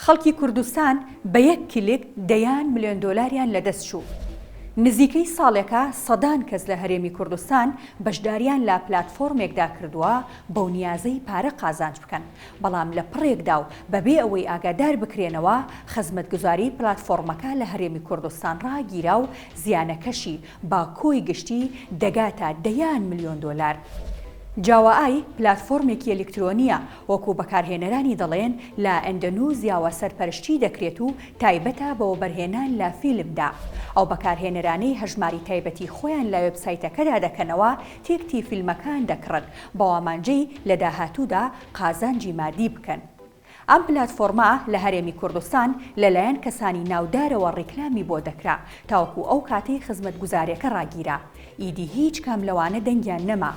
خەڵکی کوردستان بە یەک کلک دەیان ملیۆن دۆلاریان لەدەست چوو. نزیکەی ساڵێکە سەدان کەس لە هەرێمی کوردستان بەشداریان لە پلاتفۆرمێکدا کردووە بەو نیازەی پارە قازانج بکەن، بەڵام لە پڕێکدا و بەبێ ئەوەی ئاگادار بکرێنەوە خزمەتگوزاری پلاتفۆرمەکە لە هەرێمی کوردستان ڕاگیرا و زیانەکەشی بە کۆی گشتی دەگاتە دەیان ملیۆن دۆلار. جاوائای پلاتفۆرمێکی ئەلیکترۆنییە، وەکو بەکارهێنەرانی دەڵێن لە ئەندەنوزیاوە سەرپەرشتی دەکرێت و تایبەتە بە وەبەرهێنان لە فیلمدا. ئەو بەکارهێنەرانەی هەژماری تایبەتی خۆیان لە وێبسایتەکەدا دەکەنەوە، تێکتی فیلمەکان دەکڕن، بەوامانجەی لە داهاتوودا قازانجی مادی بکەن. ئەم پلاتفۆرمە لە هەرێمی کوردستان لەلایەن کەسانی ناودارەوە ڕیکلامی بۆ دەکرا تاوەکو ئەو کاتەی خزمەتگوزارێکە ڕاگیرا ئیدی هیچ کام لەوانە دەنگیان نەما.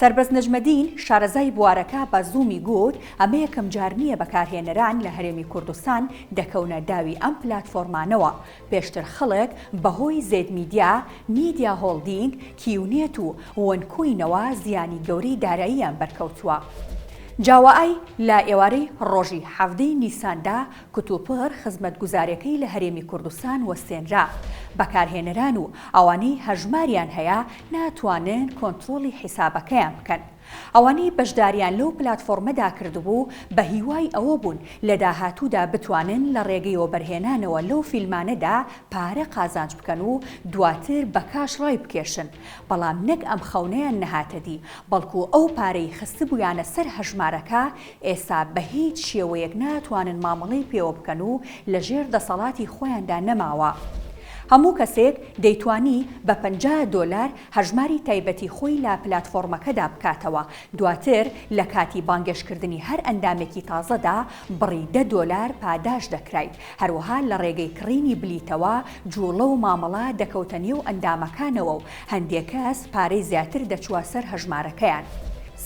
سەربەست نەجمەدین، شارەزای بوارەکە بە زوومی گوت، ئەمە یەکەمجار نییە بەکارهێنەران لە هەرێمی کوردستان دەکەونە داوی ئەم پلاتفۆرمانەوە، پێشتر خەڵک بەهۆی زێد میدیا، میدیا هۆڵدینگ، کیونێت و وەنکۆینەوە زیانی گەورەی داراییان بەرکەوتووە. جاوائای لە ئێوارەی ڕۆژی 17 ی نیساندا کتوپڕ خزمەتگوزارێکەی لە هەرێمی کوردستان وەستێنرا. بەکارهێنەران و ئەوانەی هەژماریان هەیە ناتوانن کۆنترۆڵی حیسابەکەیان بکەن. ئەوانەی بەشداریان لەو پلاتفۆرمەدا کردبوو بە هیوای ئەوە بوون لە داهاتوودا بتوانن لە ڕێگەی وەبەرهێنانەوە لەو فیلمانەدا پارە قازانج بکەن و دواتر بە کاش ڕایبکێشن، بەڵام نەک ئەم خەونەیان نەهاتە دی، بەڵکو ئەو پارەی خستبوویانە سەر هەژمارەکە ئێستا بە هیچ شێوەیەک ناتوانن مامەڵەی پێوە بکەن و لەژێر دەسەڵاتی خۆیاندا نەماوە. هەموو کەسێک دەیتوانی بە 50 دۆلار هەژماری تایبەتی خۆی لە پلاتفۆرمەکەدا بکاتەوە، دواتر لە کاتی بانگێشتکردنی هەر ئەندامێکی تازەدا بڕی دە دۆلار پاداشت دەکرایت، هەروەها لە ڕێگەی کڕینی بلیتەوە جوڵە و مامەڵە دەکەوتە نێو ئەندامەکانەوە و هەندێک کەس پارەی زیاتر دەچووە سەر هەژمارەکەیان.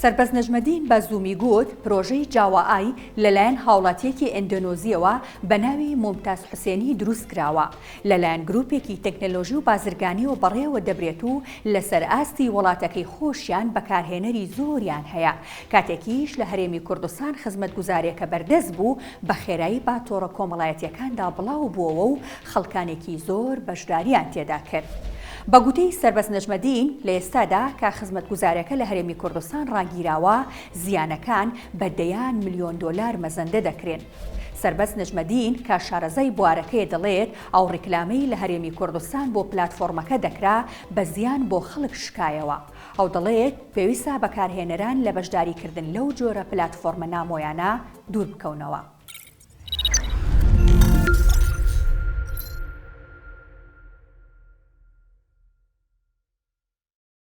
سەربەست نەجمەدین بە زوومی گوت، پرۆژەی جاوا ئای لەلایەن هاوڵاتییەکی ئێندۆنۆزییەوە بە ناوی مومتاز حوسێنی دروستکراوە، لەلایەن گروپێکی تەکنەلۆژی و بازرگانیەوە بەڕێوە دەبرێت و لەسەر ئاستی وڵاتەکەی خۆشیان بەکارهێنەری زۆریان هەیە، کاتێکیش لە هەرێمی کوردستان خزمەتگوزارێکە بەردەست بوو بە خێرایی بە تۆڕە کۆمەڵایەتیەکاندا بڵاو بووەوە و خەڵکانێکی زۆر بەشداریان تێدا کرد. بە گوتەی سەربەست نەجمەدین، لە ئێستادا کە خزمەتگوزارەکە لە هەرێمی کوردستان ڕاگیراوە، زیانەکان بە دەیان ملیۆن دۆلار مەزەندە دەکرێن. سەربەست نەجمەدین کە شارەزای بوارەکەیە دەڵێت، ئەو ڕیکلامەی لە هەرێمی کوردستان بۆ پلاتفۆرمەکە دەکرا بە زیان بۆ خەڵک شکایەوە. ئەو دەڵێت، پێویستە بەکارهێنەران لە بەشداریکردن لەو جۆرە پلاتفۆرمە نامۆیانە دووربکەونەوە.